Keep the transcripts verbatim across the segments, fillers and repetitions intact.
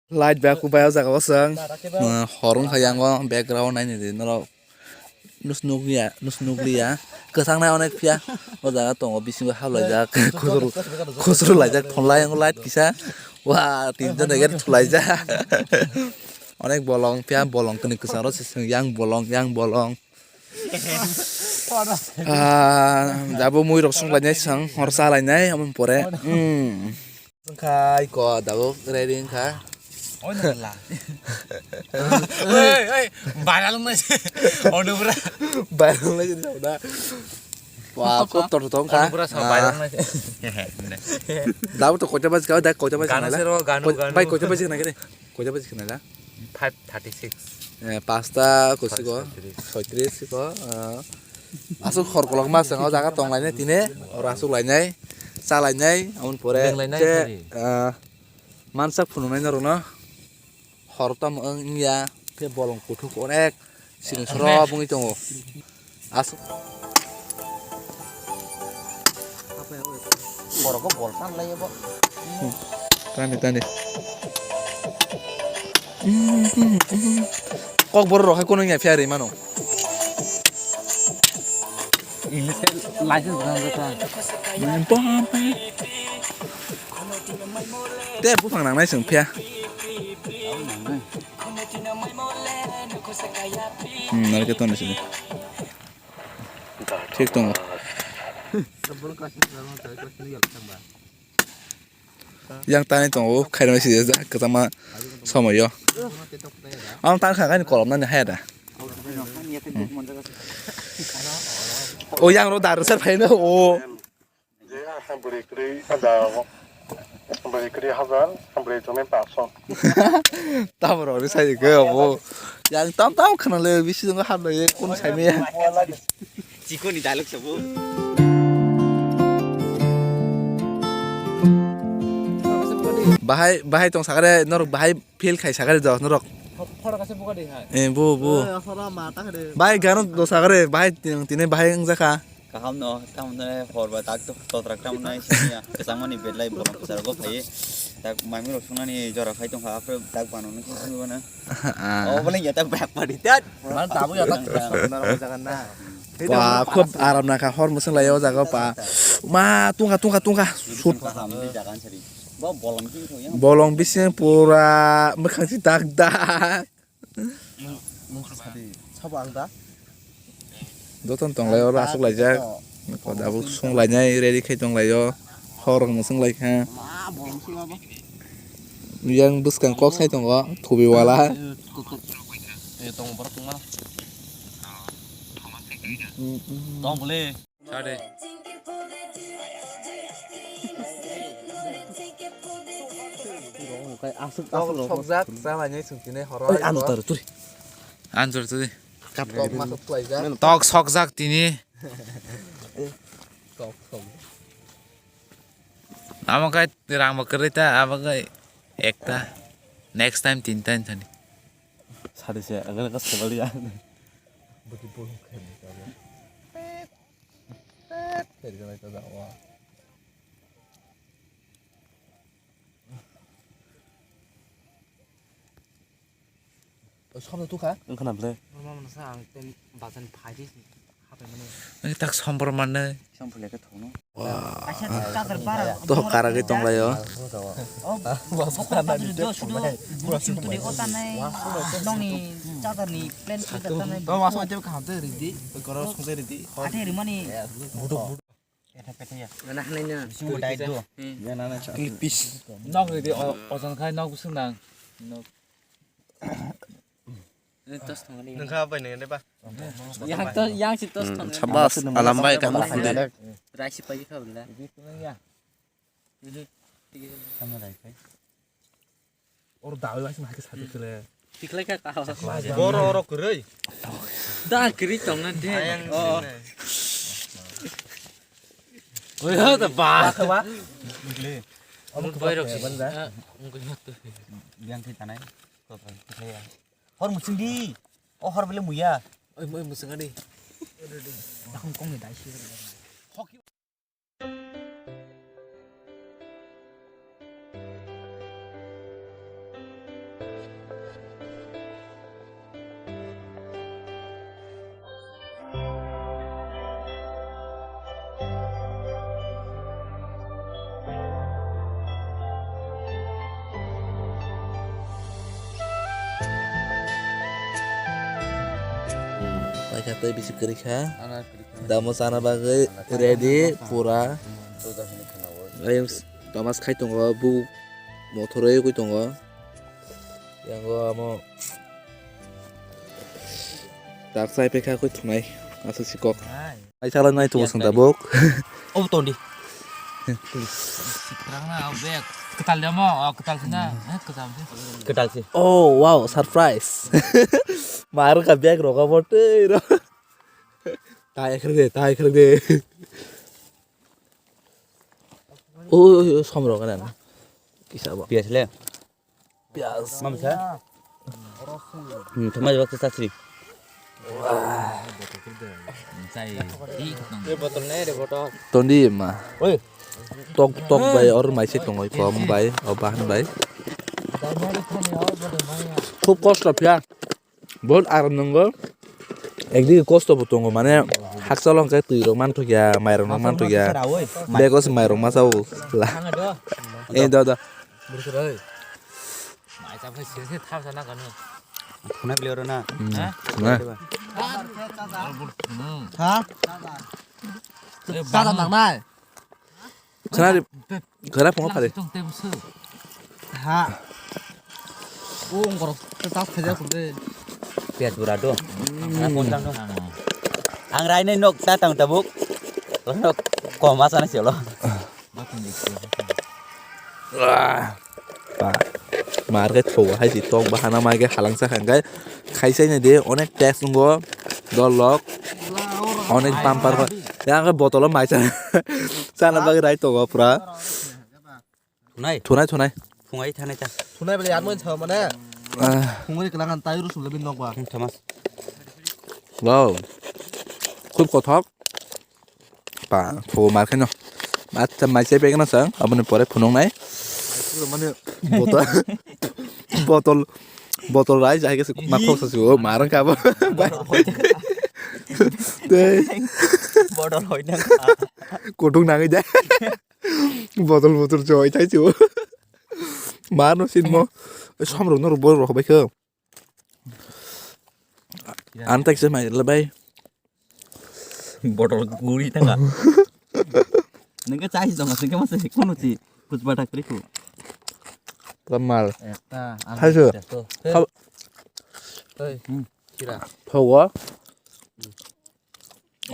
Light bai kubai o jaga o chwng. Hor wngkha yang o background naini di norok. Nus nukliya, nus nukliya. Kwthang nai onek phiya. O jaga tongo bisingo hap laijak. Khusru, khusru laijak. Thon lai light kisa. Wa, tinjon eger thulaijak. Onek bolong phiya, bolong kwnwi kwchang ro se chwng yang bolong, yang bolong. Ah, dabo mui rok sung lainai chwng, hor cha lainai, amon pore. Hmm. Wngkha iko dabo ready wngkha. Oi, nang la. Oi, oi, viral nai. Onubra. Viral nai jin da. Wa, kop tor tong kha. Onubra sa viral nai. Dabo to koita baji ka, da koita baji Ganu na la. Sero, ganu, Koi-, ganu. Bai koita baji na kere. Koita baji na la. Five thirty six. Eh, pasta kusigo. Soitris ko. Asuk hor kolok ma seng o jaga tong lainai tine. Oro asuk lainai. Cha lainai. Amon pore. Beng lainai che, sari. Ah, mansak phunuknai norokno hor tam wng ya khe bolong kuthuk onek siring soro bungwi tongo. Aswk. Borok bol tan lai bo. Tani, tani. Kok borok rok hai kono ya phiya ri mano. English license bwrang jata. Te buphang nangnai chwng phiya. Hmm, narikhe toni sini. Thik tongo. Yang tani tongo, khairoknai sijak kwchangma somoyo. Ang tang kha kaini kolom nani haya da. O yang ro dar sar phaino o. Je asam bwrwi kwrwi hajar, bwrwi kwrwi hajar, bwrwi chumui paso. Tabro ri sai ke obo. Yang tam tam khana le bisi jong hap le kun sai me. Chikoni dialogue sabo. Bahai, bahai tong sakare norok bahai fail khai sakare do norok. Phoro kase buka de hai. Eh, bu, bu. Eh, asara ma ta de. Bahai gano do sakare, bahai tin, tine bahai wngjakha. Kaham no, tamo ne hor ba tak to totrak tamo nai sini ya. Kesang mani bedlai borok kesar go phai. Tak mami rok sunani jora khai tong kha, afre tak bano ne khe sini bana. Ah. Oh, boleh ya tak bak padi tat. Man tabu ya tak. Wah, khub aram na kha hor musung lai o jaga pa. Ma, tungkha, tungkha, tungkha. Sut. Kaham di jagan sari. Bo bolong king thong ya. Bolong bising pura mwkhang si dak dak. Nung, nung sadi. Sabo ang da? Jotono tong lai o, aswk laijak. Ko da bo sung lainai, ready khai tong lai o. Hor rok no sung lai kha. Ma, bolong sung abo. Yang bwskang kok sai tongo, thubi wala. Eh, to, to. Eh, tong borok tong ma. Tong bole. Sade. Aswk, aswk rok. Sokjak, cha lainai chwng tini horo. Oi, ano taro, turi. Anjor turi. Kap kok ma sok khlaijak. Tok sokjak tini. Tok sok. Amo kai rang bo kwrwi ta, abo kai ekta. Next time tinta thani. Sade se, agar ka sebal ya. Buti pun khaini ka. Pet, pet, khaini ka jao. Samno tukha? Wngkha na ble? Normal mwnasa ang ten bajan phaidi hapai mani. Ang tak sombor manne. Sombor leka thokno. Wah. Kaisa charger bara. To karagwi tonglaio. Oh, bokol patri do sudo. Bluetooth tuli o tanai. Nongni charger ni plan tuli tanai. To mas ma jeb kaham te ridi. Goro songte ridi. Athe rimani. Buduk buduk. Eta pete ya. Mana hanai na. Bisingo dai do. Ya nana cha. Clipis. Nok ridi ojon khai nok bising nang. Nok. Nungkha bai nungde ba. Yang to, yang si tos thang. Sabas, alam bai kamu khunde. Raisi pai kha benda. Tama dai kai. Or dawi bai sima ke satu kele. Tiklai ka ka. Boro oro kurui. Da kiri tong na de. Oh. Oi ha da ba. Ba. Bai rok si. Yang kita nai. Hor musing di. Oh, hor bele muya. Oi, oi, musing ani. Dakhung kong ni dai si. Khe tei bisi kwrwi kha. Damo chana bagwi ready pura. Ayung s-, Thomas khai tongo, bu mothor oi tongo. Yango amo tak chai pekha koi thunai. Asa si kok. Ai chala nai tongo song tabuk. Obo tondi. Sikrang na bag. Ketal demo, oh ketal sina. Eh ketal sih. Ketal sih. Oh wow, surprise. Mar ka bag roga bote ro. Tai khrek de, tai khrek de. Oi, oi, oi, som rok na. Kisa bo. Pias le. Pias. Mam sa. Hmm, thoma jawab sa sri. Tondi ma. Oi. Tok, tok bai or mai se tongoi kom bai, o bahan bai. Khub kosto phiya. Bahut aram nango. Ekdigi kosto bo tongo, mane hakchalo hwnkhe twi rok manthokya, mairok rok manthokya. Bego se mairok masa o. Eh, da, da. Khuna bili oro na. Hmm. Ha? Khuna. Ha? Chada nangnai. Khana ri, khana phungo phari. Ha. O ongkor tas khaja khunde. Piyaj bura do. Khana phungo tang do. Ang rai nai nok ta tang tabuk. Nok koma sana silo. Ah. Ba, mar khe thogo hai si tok bahana mai khe halangsa kha, hwnkhe khai sai nai di, onek taste wngo, dol rok, onek bumper khe, yang khe bottle o mai chana, chana bagwi rai tongo pura. Thunai? Thunai, thunai. Thunai thanai ta. Thunai bele yang mani sao mane. Ah. Thungwi klangan tai ru sumle bin nok ba. Hmm, Thomas. Wow. Khub kothok. Pa, pho mar khaino. Acha mai chai pekna sang, aboni pore phunuk nai. Mane botol, botol, botol rai jai khe ma khok sa su, mar kha bo. Bai. Tei. Botol hoi nang. Kutung nangwi jai. Botol, botol joi thai su. Mar no sin mo. Som rok no rok bor rok bai kho. Ang tak se mai le bai. Botol guri tanga. Nengke chai dong, nengke masa kono si kuchba tak triku. Pura mal. Ekta. Hai su. Hei. Khau- Hei. Hmm. Kira. Thogo.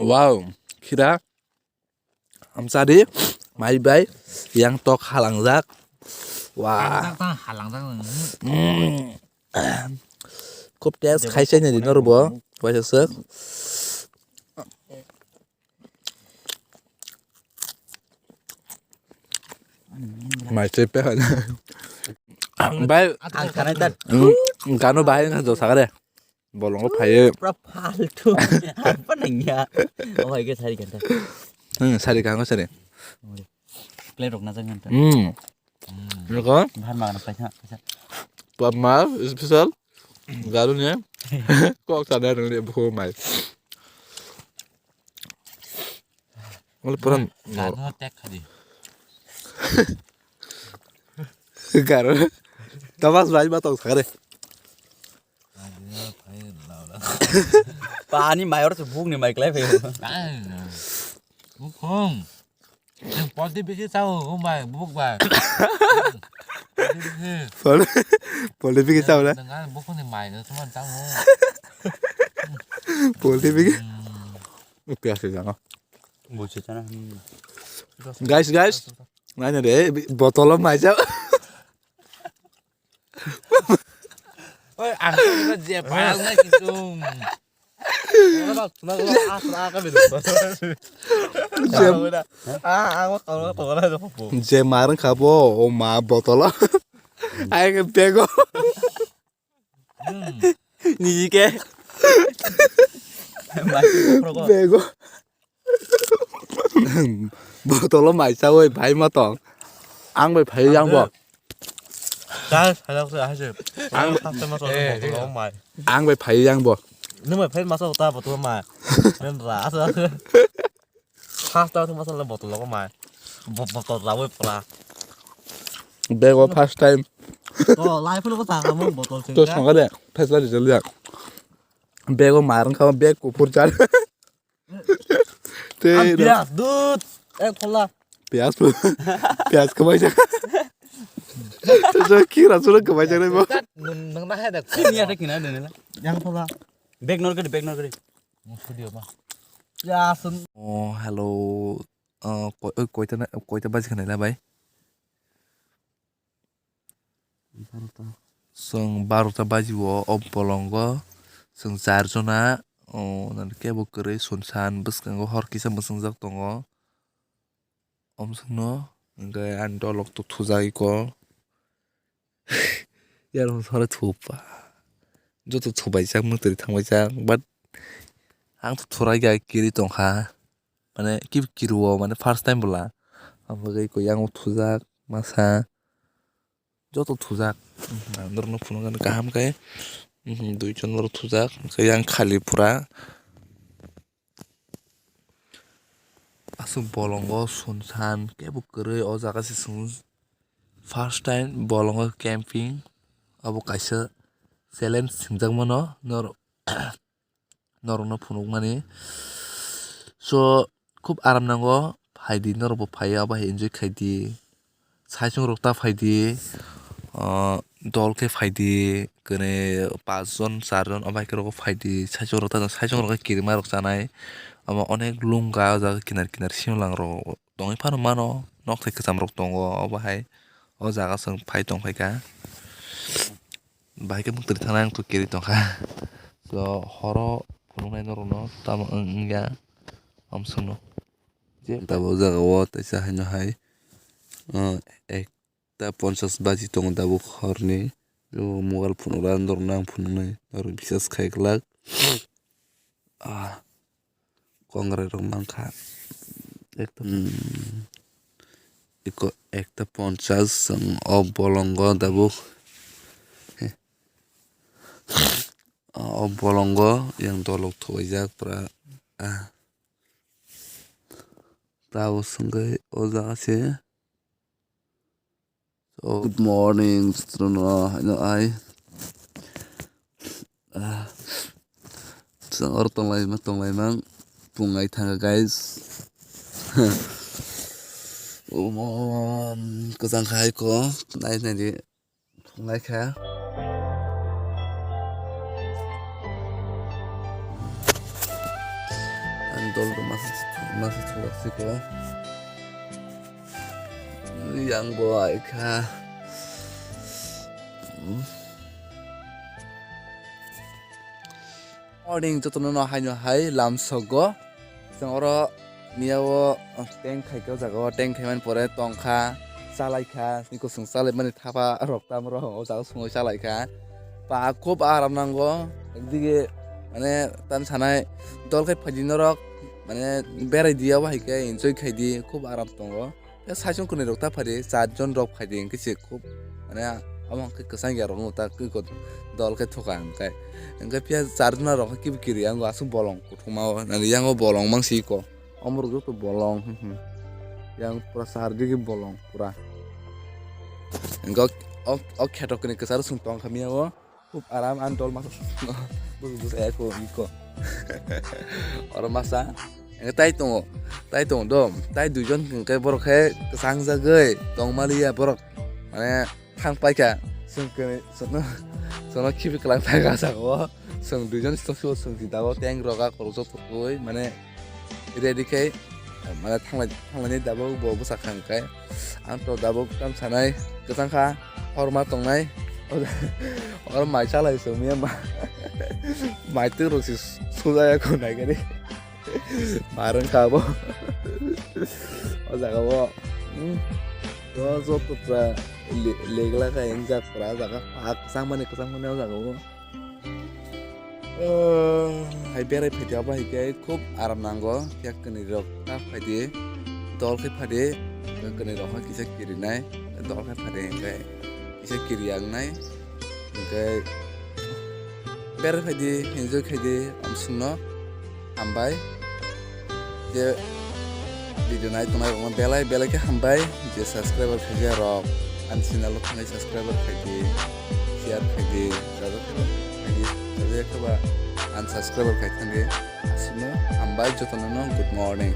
Wow. Kira. Amchadi, mai bai, yang tok halangjak. Wah. Halangjak ta, halangjak. Mm. Khub taste khai sai nai di norbo, waisa sek. Mai chai pe. Bai. Ang khanai ta. Mm, gano bahai nang do sagare. Bolongo phaio. Pura faltu. Apa nangya? Oh, hai ke sari kanta. Hmm, sari kango sari. Plate rok najak kanta. Hmm. Roko? Bhar magana paisa, paisa. Pap ma special. Garu ne. Kok sana rung le bukho mai. Wala pura. Garu tek khadi. Garu. Tabas bai ma tong sakare. Pani mayor se buk ni mai klai phaio. Bukhong. Polti bisi sao, umbai, buk bai. Polti bisi. Polti bisi sao na? Dengan bukhong ni mai na, cuma tahu. Polti bisi. Biasa jangan. Busi sana. Guys, guys. Nanya deh, botol mai sao. Oi, ang je pal na kisung. Je mar kha bo, o ma botol. Ai ke bego. Niji ke. Bego. Botolo mai chawi bhai ma tong. Ang bai phai yang bo. Chal, sajak se ahai se. Ang first time ma chawi botolo mai. Ang bai phai yang bo. Nung bai phai ma chawi ta botolo mai. Men ra sa. First time ma chawi botolo mai. Bo-, botol rawi pura. Bego first time. To life lo ko ta mo botol sing. To song de. First time result ya. Bego mar wngkha, beg kuphur jar. Te Ang no piyas, dud. Eh, khola. Piyas, piyas kwbaijak. Te kira sura kwbaijak nai bo. Nung, nung na hai da. Sini ada kina ada nila. Yang khola. Bag nor gede, bag nor gede. Studio ma. Ya, sun. Oh, hello. Oh, koi-, oi, koita na, koita baji khanai la bai. Barota. Chwng barota baji o, o bolongo chwng char jona, o, nani kebo kwrwi sunsan bwskango hor kisa mwswngjak tongo. Omswkno hwnkhe ani dolok to thujak iko. Yarwng sora thupa. Joto thubaijak mwtwrwi thangbaijak, but ang to thurai ga kiri tongkha. Mane kibi kirio, mane first time bwla. Ang bagwi ko yang thujak masa. Joto thujak. Ang norokno phunukgani kaham khe. Mhm, duijon norok thujak. Khe yang khali pura. Aswk bolongo sunsan kebo kwrwi o jaga se chwng first time bolongo camping. Abo kaisa challenge swngjak mano norok. Norokno phunukmani. So, khub aram nango, phaidi, norokbo phaiya, abo hai enjoy khaidi. Saichung rok ta phaidi, ah, dol khe phaidi, kene pas jon, char jon, abo hai khe rokbo phaidi. Saichung rok ta, saichung rok khe kirima rok chanai. Omo onek lungga o jaga kinar kinar simlang rok tongwi phano mano. Nok thai kwcham rok tongo, obo hai o jaga chwng phai tong phaikha. Bahai khe mwtwrwi thangna ang to kiri tongkha. So, horo phunuknai norokno tamo wng, wngya, omswkno. Je tabuk o jaga o teisa haino hai, ah, ekta ponchas baji tongo tabuk horni. O mobile phunukla norokno ang phunuknai, norok bisas khai glak. Ah, kongrai rok mankha. Ekta, hmm, iko ekta ponchas chwng o bolongo tabuk. He. O bolongo yang dolok thubaijak pura. Ah. Tabuk swngwi o jaga se. So, good morning, jotono, haino ai. Ah, chwng oro tonglaima, tonglaima, pungai thanga, guys. Omo, kwchang khai ko, nai, nai di, pungai kha. Ang dol masa, masa chulak siko. Yang bo ai kha. Morning, jotono no haino hai lamsogo. Chwng oro miya o tank khai khe o jaga o tank khai mani pore tong kha, chalai kha, ni kusung chalai mani thapa rok tam rok o jaga o sungwi chalai kha. Ba khub aram nango. Ekdige mane tan sanai dol khai phaidi norok mane berai di abo hai khe enjoy khai di khub aram tongo. Saichung kwnwi rok ta phadi char jon rok phaidi hwnkhe se khub mane abo hwnkhe kwchang ya rok no ta kwkot dol khe thoka hwnkhe hwnkhe phiya char jona rok khe kibi kiri yango aswk bolong kothoma o nani yango bolong mangsi ko omo rok joto bolong hmm hmm yang pura char digi bolong pura hwnkhe o o kheto kwnwi kwcharo chwng tong kha mia o. Khub aram ani dol masa. Bus bus eko iko. Oro masa. Enge tai tongo. Tai tongo do. Tai duijon hwnkhe borok khe kwchang jagwi tongmaliya borok. Mane thang paikha. Chwng khe chwngno chwngno khibi kwlang thang kha saka o. Chwng duijon stok sio chwng si dago teng roga koroksa thukui mane ready khe mane thanglai thanglai ni dabok bo bwsa kha hwnkhe ang to dabok tam sanai kwchang kha horma tongnai oro mai chalai songya ma mai twi rok si sujaya ko nai gari marang kha bo o jaga o hmm, to joto pura legla kha engjak pura o jaga kwchang mani kwchang mani o jaga o. Hai berai phaidi abo hai khe khub aram nango khe kwnwi rok ta phaidi dol khe phaidi kwnwi rok kisa kirinai dol khe phaidi hwnkhe kisa kiriya wngnai hwnkhe berai phaidi enjoy khaidi amswkno hambai. Je video nai tongnai rokno belai belai khe hambai je subscriber khaijak rok ani channel o thangwi subscriber khaidi share khaidi subscribe khaidi. Khe ba unsubscribe khai thangdi. Asino hambai jotono no good morning.